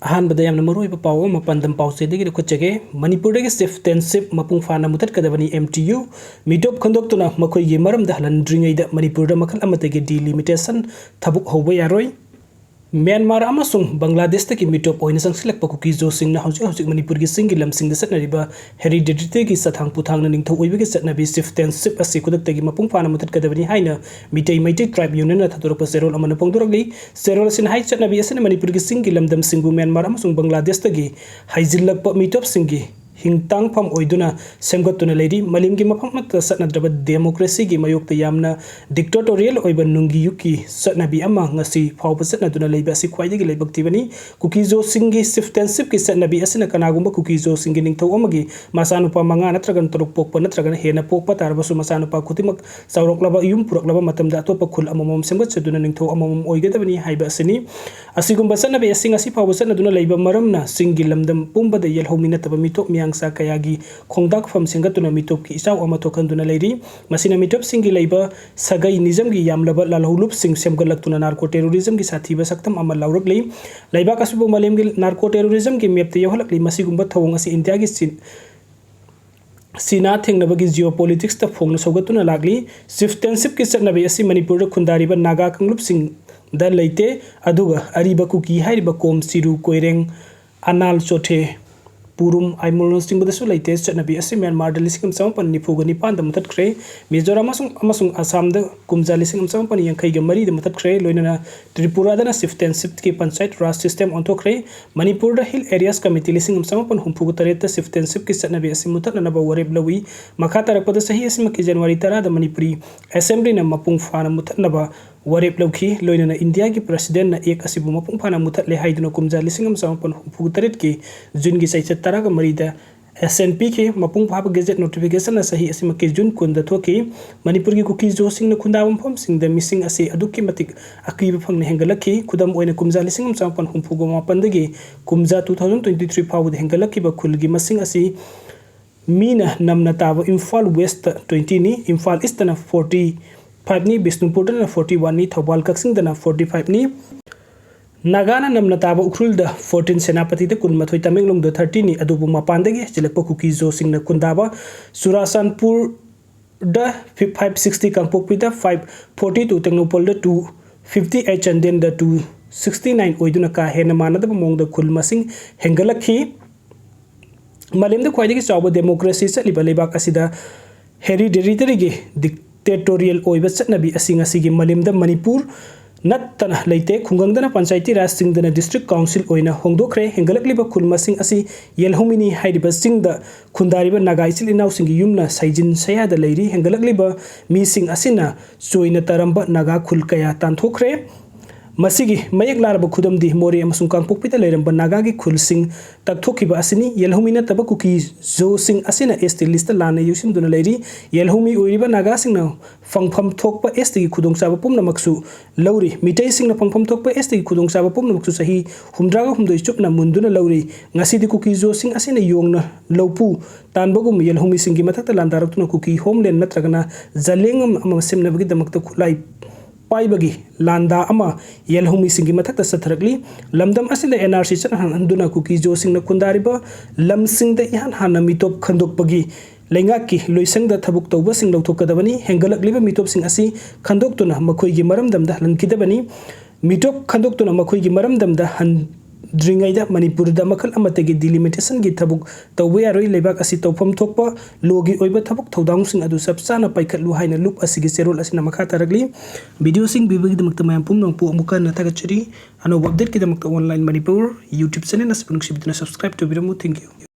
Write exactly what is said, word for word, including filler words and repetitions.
ꯑꯍꯥꯟꯕꯗ ꯌꯥꯝꯅ ꯃꯔꯨꯑꯣꯏꯕ ꯄꯥꯎ ꯑꯃ ꯄꯥꯟꯗꯝ ꯄꯥꯎꯆꯦꯗꯒꯤ ꯂꯧꯈꯠꯆꯒꯦ꯫ ꯃꯅꯤꯄꯨꯔꯗꯒꯤ ꯆꯤꯐꯇꯦꯟꯁꯤꯞ ꯃꯄꯨꯡ ꯐꯥꯅ ꯃꯨꯊꯠꯀꯗꯕꯅꯤ, ꯑꯦꯝ ꯇꯤ ꯌꯨ꯫ ꯃꯤꯇꯣꯞ ꯈꯟꯗꯣꯛꯇꯨꯅ ꯃꯈꯣꯏꯒꯤ ꯃꯔꯝꯗ ꯍꯜꯍꯟꯗ꯭ꯔꯤꯉꯩꯗ ꯃꯅꯤꯄꯨꯔꯗ ꯃꯈꯜ ꯑꯃꯠꯇꯒꯤ ꯗꯤꯂꯤꯃꯤꯇꯦꯁꯟ ꯊꯕꯛ ꯍꯧꯕ ꯌꯥꯔꯣꯏ꯫ ꯃ꯭ꯌꯥꯟꯃꯥꯔ ꯑꯃꯁꯨꯡ ꯕꯪꯒ꯭ꯂꯥꯗꯦꯁꯇꯒꯤ ꯃꯤꯇꯣꯞ ꯑꯣꯏꯅ ꯆꯪꯁꯤꯜꯂꯛꯄ ꯀꯨꯀꯤꯖꯣꯁꯤꯡꯅ ꯍꯧꯖꯤꯛ ꯍꯧꯖꯤꯛ ꯃꯅꯤꯄꯨꯔꯒꯤ ꯆꯤꯡꯒꯤ ꯂꯝꯁꯤꯡꯗ ꯆꯠꯅꯔꯤꯕ ꯍꯦꯔꯤꯗꯤꯇꯤꯒꯤ ꯆꯊꯥꯡ ꯄꯨꯊꯥꯡꯅ ꯅꯤꯡꯊꯧ ꯑꯣꯏꯕꯒꯤ ꯆꯠꯅꯕꯤ ꯆꯤꯐꯇꯦꯟꯁꯤꯞ ꯑꯁꯤ ꯈꯨꯗꯛꯇꯒꯤ ꯃꯄꯨꯡ ꯐꯥꯅ ꯃꯨꯊꯠꯀꯗꯕꯅꯤ ꯍꯥꯏꯅ ꯃꯤꯇꯩ ꯃꯩꯇꯩ ꯇ꯭ꯔꯥꯏꯕ ꯌꯨꯅꯤꯌꯟꯅ ꯊꯥꯗꯣꯔꯛꯄ ꯆꯦꯔꯣꯜ ꯑꯃꯅ ꯐꯣꯡꯗꯣꯔꯛꯂꯤ꯫ ꯆꯦꯔꯣꯜ ꯑꯁꯤꯅ ꯍꯥꯏ, ꯆꯠꯅꯕꯤ ꯑꯁꯤꯅ ꯃꯅꯤꯄꯨꯔꯒꯤ ꯆꯤꯡꯒꯤ ꯂꯝꯗꯝꯁꯤꯡꯕꯨ ꯃ꯭ꯌꯥꯟꯃꯥꯔ ꯑꯃꯁꯨꯡ ꯕꯪꯒ꯭ꯂꯥꯗꯦꯁꯇꯒꯤ ꯍꯩꯖꯤꯜꯂꯛꯄ ꯃꯤꯇꯣꯞꯁꯤꯡꯒꯤ ꯍꯤꯡꯇꯥꯡꯐꯝ ꯑꯣꯏꯗꯨꯅ ꯁꯦꯝꯒꯠꯇꯨꯅ ꯂꯩꯔꯤ꯫ ꯃꯥꯂꯦꯝꯒꯤ ꯃꯐꯝ ꯑꯃꯠꯇ ꯆꯠꯅꯗ꯭ꯔꯕ ꯗꯦꯃꯣꯀ꯭ꯔꯦꯁꯤꯒꯤ ꯃꯥꯌꯣꯛꯇ ꯌꯥꯝꯅ ꯗꯤꯛꯇꯦꯇꯣꯔꯤꯌꯦꯜ ꯑꯣꯏꯕ ꯅꯨꯡꯒꯤ ꯌꯨꯒꯀꯤ ꯆꯠꯅꯕꯤ ꯑꯃ ꯉꯁꯤ ꯐꯥꯎꯕ ꯆꯠꯅꯗꯨꯅ ꯂꯩꯕ ꯑꯁꯤ ꯈ꯭ꯋꯥꯏꯗꯒꯤ ꯂꯥꯏꯕꯛ ꯊꯤꯕꯅꯤ꯫ ꯀꯨꯀꯤꯖꯣꯁꯤꯡꯒꯤ ꯆꯤꯐꯇꯦꯟꯁꯤꯞꯀꯤ ꯆꯠꯅꯕꯤ ꯑꯁꯤꯅ ꯀꯅꯥꯒꯨꯝꯕ ꯀꯨꯀꯤꯖꯣꯁꯤꯡꯒꯤ ꯅꯤꯡꯊꯧ ꯑꯃꯒꯤ ꯃꯆꯥꯅꯨꯄꯥ ꯃꯉꯥ ꯅꯠꯇ꯭ꯔꯒꯅ ꯇꯔꯨꯛ ꯄꯣꯛꯄ ꯅꯠꯇ꯭ꯔꯒꯅ ꯍꯦꯟꯅ ꯄꯣꯛꯄ ꯇꯥꯔꯕꯁꯨ, ꯃꯆꯥꯅꯨꯄꯥ ꯈꯨꯗꯤꯡꯃꯛ ꯆꯥꯎꯔꯛꯂꯕ, ꯌꯨꯝ ꯄꯨꯔꯛꯂꯕ ꯃꯇꯝꯗ ꯑꯇꯣꯞꯄ ꯈꯨꯜ ꯑꯃꯃꯝ ꯁꯦꯝꯒꯠꯆꯗꯨꯅ ꯅꯤꯡꯊꯧ ꯑꯃꯃꯝ ꯑꯣꯏꯒꯗꯕꯅꯤ ꯍꯥꯏꯕ ꯑꯁꯤꯅꯤ꯫ ꯑꯁꯤꯒꯨꯝꯕ ꯆꯠꯅꯕꯤ ꯑꯁꯤ ꯉꯁꯤ ꯐꯥꯎꯕ ꯆꯠꯅꯗꯨꯅ ꯂꯩꯕ ꯃꯔꯝꯅ ꯆꯤꯡꯒꯤ ꯂꯝꯗꯝ ꯄꯨꯝꯕꯗ ꯌꯦꯜꯍꯧꯃꯤ ꯅꯠꯇꯕ ꯃꯤꯇꯣꯞ ꯃꯤꯌꯥꯡꯆꯥ ꯀꯌꯥꯒꯤ ꯈꯣꯡꯗꯥꯛꯐꯝ ꯁꯦꯝꯒꯠꯇꯨꯅ ꯃꯤꯇꯣꯞꯀꯤ ꯏꯆꯥꯎ ꯑꯃ ꯊꯣꯛꯍꯟꯗꯨꯅ ꯂꯩꯔꯤ꯫ ꯃꯁꯤꯅ ꯃꯤꯇꯣꯞꯁꯤꯡꯒꯤ ꯂꯩꯕ ꯁꯥꯒꯩ ꯅꯤꯖꯝꯒꯤ ꯌꯥꯝꯂꯕ ꯂꯥꯜꯍꯧꯂꯨꯞꯁꯤꯡ ꯁꯦꯝꯒꯠꯂꯛꯇꯨꯅ ꯅꯥꯔꯀꯣ ꯇꯦꯔꯣꯔꯤꯖꯝꯒꯤ ꯁꯥꯊꯤꯕ ꯁꯛꯇꯝ ꯑꯃ ꯂꯥꯎꯔꯛꯂꯤ꯫ ꯂꯩꯕꯥꯛ ꯑꯁꯤꯕꯨ ꯃꯥꯂꯦꯝꯒꯤ ꯅꯥꯔꯀꯣ ꯇꯦꯔꯣꯔꯤꯖꯝꯒꯤ ꯃꯦꯞꯇ ꯌꯥꯎꯍꯜꯂꯛꯂꯤ꯫ ꯃꯁꯤꯒꯨꯝꯕ ꯊꯧꯑꯣꯡ ꯑꯁꯤ ꯏꯟꯗꯤꯌꯥꯒꯤ ꯆꯤꯟ-, ꯁꯤꯅꯥ ꯊꯦꯡꯅꯕꯒꯤ ꯖꯤꯑꯣ ꯄꯣꯂꯤꯇꯤꯛꯁꯇ ꯐꯣꯡꯅ ꯁꯧꯒꯠꯇꯨꯅ ꯂꯥꯛꯂꯤ꯫ ꯆꯤꯐꯇꯦꯟꯁꯤꯞꯀꯤ ꯆꯠꯅꯕꯤ ꯑꯁꯤ ꯃꯅꯤꯄꯨꯔꯗ ꯈꯨꯟꯗꯥꯔꯤꯕ ꯅꯥꯒꯥ ꯀꯥꯡꯂꯨꯞꯁꯤꯡꯗ ꯂꯩꯇꯦ, ꯑꯗꯨꯒ ꯑꯔꯤꯕ ꯀꯨꯀꯤ ꯍꯥꯏꯔꯤꯕ ꯀꯣꯝ, ꯆꯤꯔꯨ, ꯀꯣꯏꯔꯦꯡ, ꯑꯅꯥꯜ, ꯆꯣꯊꯦ, ꯄꯨꯔꯨꯝ, ꯑꯥꯏꯃꯣꯜꯅꯆꯤꯡꯕꯗꯁꯨ ꯂꯩꯇꯦ꯫ ꯆꯠꯅꯕꯤ ꯑꯁꯤ ꯃ꯭ꯌꯥꯟꯃꯥꯔꯗ ꯂꯤꯁꯤꯡ ꯑꯃ ꯆꯥꯃꯥꯄꯟ ꯅꯤꯐꯨꯒ ꯅꯤꯄꯥꯟꯗ ꯃꯨꯊꯠꯈ꯭ꯔꯦ꯫ ꯃꯤꯖꯣꯔꯥꯝ ꯑꯃꯁꯨꯡ, ꯑꯃꯁꯨꯡ ꯑꯁꯥꯝꯗ ꯀꯨꯝꯖꯥ ꯂꯤꯁꯤꯡ ꯑꯃ ꯆꯥꯃꯥꯄꯟ ꯌꯥꯡꯈꯩꯒ ꯃꯔꯤꯗ ꯃꯨꯊꯠꯈ꯭ꯔꯦ꯫ ꯂꯣꯏꯅꯅ ꯇ꯭ꯔꯤꯄꯨꯔꯥꯗꯅ ꯆꯤꯐꯇꯦꯟꯁꯤꯞꯀꯤ ꯄꯟꯆꯥꯌꯠ ꯔꯥꯖ ꯁꯤꯁꯇꯦꯝ ꯑꯣꯟꯊꯣꯛꯈ꯭ꯔꯦ꯫ ꯃꯅꯤꯄꯨꯔꯗ ꯍꯤꯜ ꯑꯦꯔꯤꯌꯥꯁ ꯀꯃꯤꯇꯤ ꯂꯤꯁꯤꯡ ꯑꯃ ꯆꯥꯃꯥꯄꯟ ꯍꯨꯝꯐꯨꯒ ꯇꯔꯦꯠꯇ ꯆꯤꯐꯇꯦꯟꯁꯤꯞꯀꯤ ꯆꯠꯅꯕꯤ ꯑꯁꯤ ꯃꯨꯊꯠꯅꯅꯕ ꯋꯥꯔꯦꯞ ꯂꯧꯏ꯫ ꯃꯈꯥ ꯇꯥꯔꯛꯄꯗ ꯆꯍꯤ ꯑꯁꯤꯃꯛꯀꯤ ꯖꯅꯋꯥꯔꯤ ꯇꯔꯥꯗ ꯃꯅꯤꯄꯨꯔꯤ ꯑꯦꯁꯦꯝꯕ꯭ꯂꯤꯅ ꯃꯄꯨꯡ ꯐꯥꯅ ꯃꯨꯊꯠꯅꯕ ꯋꯥꯔꯦꯞ ꯂꯧꯈꯤ꯫ ꯂꯣꯏꯅꯅ ꯏꯟꯗꯤꯌꯥꯒꯤ ꯄ꯭ꯔꯦꯁꯤꯗꯦꯟꯠꯅ ꯑꯦꯛ ꯑꯁꯤꯕꯨ ꯃꯄꯨꯡ ꯐꯥꯅ ꯃꯨꯊꯠꯂꯦ ꯍꯥꯏꯗꯨꯅ ꯀꯨꯝꯖꯥ ꯂꯤꯁꯤꯡ ꯑꯃ ꯆꯥꯃꯥꯄꯟ ꯍꯨꯝꯐꯨ ꯇꯔꯦꯠꯀꯤ ꯖꯨꯟꯒꯤ ꯆꯩꯆꯠ ꯇꯔꯥꯒ ꯃꯔꯤꯗ ꯑꯦꯁ ꯑꯦꯟ ꯄꯤꯈꯤ꯫ ꯃꯄꯨꯡ ꯐꯥꯕ ꯒꯦꯖꯦꯠ ꯅꯣꯇꯤꯐꯤꯀꯦꯁꯟꯅ ꯆꯍꯤ ꯑꯁꯤꯃꯛꯀꯤ ꯖꯨꯟ ꯀꯨꯟꯗ ꯊꯣꯛꯈꯤ꯫ ꯃꯅꯤꯄꯨꯔꯒꯤ ꯀꯨꯀꯤ ꯖꯣꯁꯤꯡꯅ ꯈꯨꯟꯗꯥꯕ ꯃꯐꯝꯁꯤꯡꯗ ꯃꯤꯁꯤꯡ ꯑꯁꯤ ꯑꯗꯨꯛꯀꯤ ꯃꯇꯤꯛ ꯑꯀꯤꯕ ꯐꯪꯅ ꯍꯦꯟꯒꯠꯂꯛꯈꯤ꯫ ꯈꯨꯗꯝ ꯑꯣꯏꯅ, ꯀꯨꯝꯖꯥ ꯂꯤꯁꯤꯡ ꯑꯃ ꯆꯥꯃꯥꯄꯟ ꯍꯨꯝꯐꯨꯒ ꯃꯥꯄꯟꯗꯒꯤ ꯀꯨꯝꯖꯥ two thousand twenty three ꯐꯥꯎꯕꯗ ꯍꯦꯟꯒꯠꯂꯛꯈꯤꯕ ꯈꯨꯜꯒꯤ ꯃꯁꯤꯡ ꯑꯁꯤ ꯃꯤꯅ ꯅꯝꯅ ꯇꯥꯕ ꯏꯝꯐꯥꯜ ꯋꯦꯁꯇ twenty ꯅꯤ, ꯏꯝꯐꯥꯜ ꯏꯁꯇꯅ forty five ꯅꯤ, ꯕꯤꯁꯅꯨꯄꯨꯔꯗꯅ forty one ꯅꯤ, ꯊꯧꯕꯥꯜ ꯀꯛꯆꯤꯡꯗꯅ forty five ꯅꯤ꯫ ꯅꯥꯒꯥꯅ ꯅꯝꯅ ꯇꯥꯕ ꯎꯈ꯭ꯔꯨꯜꯗ ꯐꯣꯔꯇꯤꯟ, ꯁꯦꯅꯥꯄꯇꯤꯗ ꯀꯨꯟꯃꯥꯊꯣꯏ, ꯇꯃꯦꯡꯂꯣꯡꯗ ꯊꯥꯔꯇꯤꯟꯅꯤ꯫ ꯑꯗꯨꯕꯨ ꯃꯄꯥꯟꯗꯒꯤ ꯍꯩꯖꯤꯜꯂꯛꯄ ꯀꯨꯀꯤ ꯖꯣꯁꯤꯡꯅ ꯈꯨꯟꯗꯥꯕ ꯆꯨꯔꯥꯆꯥꯟꯄꯨꯔꯗ ꯐꯥꯏꯚ ꯁꯤꯛꯁꯇꯤ, ꯀꯥꯡꯄꯣꯛꯄꯤꯗ ꯐꯥꯏꯚ ꯐꯣꯔꯇꯤ ꯇꯨ, ꯇꯦꯡꯅꯧꯄꯜꯗ ꯇꯨ ꯐꯤꯐꯇꯤ ꯑꯩꯠ, ꯆꯥꯟꯗꯦꯜꯗ ꯇꯨ ꯁꯤꯛꯁꯇꯤ ꯅꯥꯏꯟ ꯑꯣꯏꯗꯨꯅ ꯀꯥ ꯍꯦꯟꯅ ꯃꯥꯟꯅꯗꯕ ꯃꯑꯣꯡꯗ ꯈꯨꯜ ꯃꯁꯤꯡ ꯍꯦꯟꯒꯠꯂꯛꯈꯤ꯫ ꯃꯥꯂꯦꯝꯗ ꯈ꯭ꯋꯥꯏꯗꯒꯤ ꯆꯥꯎꯕ ꯗꯦꯃꯣꯀ꯭ꯔꯦꯁꯤ ꯆꯠꯂꯤꯕ ꯂꯩꯕꯥꯛ ꯑꯁꯤꯗ ꯍꯦꯔꯤꯗꯦꯔꯤꯇꯔꯤꯒꯤ ꯗꯤꯛꯇꯦꯇꯣꯔꯤꯌꯦꯜ ꯑꯣꯏꯕ ꯆꯠꯅꯕꯤ ꯑꯁꯤ ꯉꯁꯤꯒꯤ ꯃꯥꯂꯦꯝꯗ ꯃꯅꯤꯄꯨꯔ ꯅꯠꯇꯅ ꯂꯩꯇꯦ꯫ ꯈꯨꯡꯒꯪꯗꯅ ꯄꯟꯆꯥꯌꯇꯤ ꯔꯥꯖ, ꯆꯤꯡꯗꯅ ꯗꯤꯁꯇ꯭ꯔꯤꯛ ꯀꯥꯎꯟꯁꯤꯜ ꯑꯣꯏꯅ ꯍꯣꯡꯗꯣꯛꯈ꯭ꯔꯦ꯫ ꯍꯦꯟꯒꯠꯂꯛꯂꯤꯕ ꯈꯨꯜ ꯃꯁꯤꯡ ꯑꯁꯤ ꯌꯦꯜꯍꯧꯃꯤꯅꯤ ꯍꯥꯏꯔꯤꯕ ꯆꯤꯡꯗ ꯈꯨꯟꯗꯥꯔꯤꯕ ꯅꯥꯒꯥ ꯏꯆꯤꯜ ꯏꯅꯥꯎꯁꯤꯡꯒꯤ ꯌꯨꯝꯅ ꯁꯩꯖꯤꯟ ꯁꯌꯥꯗ ꯂꯩꯔꯤ꯫ ꯍꯦꯟꯒꯠꯂꯛꯂꯤꯕ ꯃꯤꯁꯤꯡ ꯑꯁꯤꯅ ꯆꯣꯏꯅ ꯇꯥꯔꯝꯕ ꯅꯥꯒꯥ ꯈꯨꯜ ꯀꯌꯥ ꯇꯥꯟꯊꯣꯛꯈ꯭ꯔꯦ꯫ ꯃꯁꯤꯒꯤ ꯃꯌꯦꯛ ꯂꯥꯔꯕ ꯈꯨꯗꯝꯗꯤ ꯃꯣꯔꯦ ꯑꯃꯁꯨꯡ ꯀꯥꯡꯄꯣꯛꯄꯤꯗ ꯂꯩꯔꯝꯕ ꯅꯥꯒꯥꯒꯤ ꯈꯨꯜꯁꯤꯡ ꯇꯛꯊꯣꯛꯈꯤꯕ ꯑꯁꯤꯅꯤ꯫ ꯌꯦꯜꯍꯧꯃꯤ ꯅꯠꯇꯕ ꯀꯨꯀꯤ ꯖꯣꯁꯤꯡ ꯑꯁꯤꯅ ꯑꯦꯁ ꯇꯤ ꯂꯤꯁꯇ ꯂꯥꯟꯅ ꯌꯥꯎꯁꯤꯟꯗꯨꯅ ꯂꯩꯔꯤ꯫ ꯌꯦꯜꯍꯧꯃꯤ ꯑꯣꯏꯔꯤꯕ ꯅꯥꯒꯥꯁꯤꯡꯅ ꯐꯪꯐꯝ ꯊꯣꯛꯄ ꯑꯦꯁ ꯇꯤꯒꯤ ꯈꯨꯗꯣꯡꯆꯥꯕ ꯄꯨꯝꯅꯃꯛꯁꯨ ꯂꯧꯔꯤ꯫ ꯃꯤꯇꯩꯁꯤꯡꯅ ꯐꯪꯐꯝ ꯊꯣꯛꯄ ꯑꯦꯁ ꯇꯤꯒꯤ ꯈꯨꯗꯣꯡꯆꯥꯕ ꯄꯨꯝꯅꯃꯛꯁꯨ ꯆꯍꯤ ꯍꯨꯝꯗ꯭ꯔꯥꯒ ꯍꯨꯝꯗꯣꯏ ꯆꯨꯞꯅ ꯃꯨꯟꯗꯨꯅ ꯂꯧꯔꯤ꯫ ꯉꯁꯤꯗꯤ ꯀꯨꯀꯤ ꯖꯣꯁꯤꯡ ꯑꯁꯤꯅ ꯌꯣꯡꯅ ꯂꯧꯄꯨ ꯇꯥꯟꯕꯒꯨꯝ ꯌꯦꯜꯍꯧꯃꯤꯁꯤꯡꯒꯤ ꯃꯊꯛꯇ ꯂꯥꯟꯗꯥꯔꯛꯇꯨꯅ ꯀꯨꯀꯤ ꯍꯣꯝꯂꯦꯟ ꯅꯠꯇ꯭ꯔꯒꯅ ꯖꯂꯦꯡ ꯑꯃ ꯁꯦꯝꯅꯕꯒꯤꯗꯃꯛꯇ ꯈꯨꯠꯂꯥꯏ ꯄꯥꯏꯕꯒꯤ ꯂꯥꯟꯗꯥ ꯑꯃ ꯌꯦꯜꯍꯧꯃꯤꯁꯤꯡꯒꯤ ꯃꯊꯛꯇ ꯆꯠꯊꯔꯛꯂꯤ꯫ ꯂꯝꯗꯝ ꯑꯁꯤꯗ ꯑꯦꯟ ꯑꯥꯔ ꯁꯤ ꯆꯠꯅꯍꯟꯗꯨꯅ ꯀꯨꯀꯤ ꯖꯣꯁꯤꯡꯅ ꯈꯨꯟꯗꯥꯔꯤꯕ ꯂꯝꯁꯤꯡꯗ ꯏꯍꯥꯟ ꯍꯥꯟꯅ ꯃꯤꯇꯣꯞ ꯈꯟꯗꯣꯛꯄꯒꯤ ꯂꯩꯉꯥꯛꯀꯤ ꯂꯣꯏꯁꯪꯗ ꯊꯕꯛ ꯇꯧꯕꯁꯤꯡ ꯂꯧꯊꯣꯛꯀꯗꯕꯅꯤ꯫ ꯍꯦꯟꯒꯠꯂꯛꯂꯤꯕ ꯃꯤꯇꯣꯞꯁꯤꯡ ꯑꯁꯤ ꯈꯟꯗꯣꯛꯇꯨꯅ ꯃꯈꯣꯏꯒꯤ ꯃꯔꯝꯗꯝꯗ ꯍꯜꯍꯟꯈꯤꯗꯕꯅꯤ꯫ ꯃꯤꯇꯣꯞ ꯈꯟꯗꯣꯛꯇꯨꯅ ꯃꯈꯣꯏꯒꯤ ꯃꯔꯝꯗꯝꯗ ꯍꯟꯗ꯭ꯔꯤꯉꯩꯗ ꯃꯅꯤꯄꯨꯔꯗ ꯃꯈꯜ ꯑꯃꯠꯇꯒꯤ ꯗꯤꯂꯤꯃꯤꯇꯦꯁꯟꯒꯤ ꯊꯕꯛ ꯇꯧꯕ ꯌꯥꯔꯣꯏ꯫ ꯂꯩꯕꯥꯛ ꯑꯁꯤ ꯇꯧꯐꯝ ꯊꯣꯛꯄ ꯂꯣꯒꯤ ꯑꯣꯏꯕ ꯊꯕꯛ ꯊꯧꯗꯥꯡꯁꯤꯡ ꯑꯗꯨ ꯆꯞ ꯆꯥꯅ ꯄꯥꯏꯈꯠꯂꯨ ꯍꯥꯏꯅ ꯂꯨꯞ ꯑꯁꯤꯒꯤ ꯆꯦꯔꯣꯜ ꯑꯁꯤꯅ ꯃꯈꯥ ꯇꯥꯔꯛꯂꯤ꯫ ꯚꯤꯗꯤꯑꯣꯁꯤꯡ ꯄꯤꯕꯒꯤꯗꯃꯛꯇ ꯃꯌꯥꯝ ꯄꯨꯝꯅꯃꯛꯄꯨ ꯑꯃꯨꯛꯀ ꯍꯟꯅ ꯊꯥꯒꯠꯆꯔꯤ꯫ ꯑꯅꯧꯕ ꯑꯞꯗꯦꯠꯀꯤꯗꯃꯛꯇ ꯑꯣꯟꯂꯥꯏꯟ ꯃꯅꯤꯄꯨꯔ YouTube ꯆꯦꯅꯦꯜ ꯑꯁꯤꯕꯨ ꯅꯨꯡꯁꯤꯕꯤꯗꯨꯅ ꯁꯕꯁꯀ꯭ꯔꯥꯏꯕ ꯇꯧꯕꯤꯔꯝꯃꯨ꯫ Thank you꯫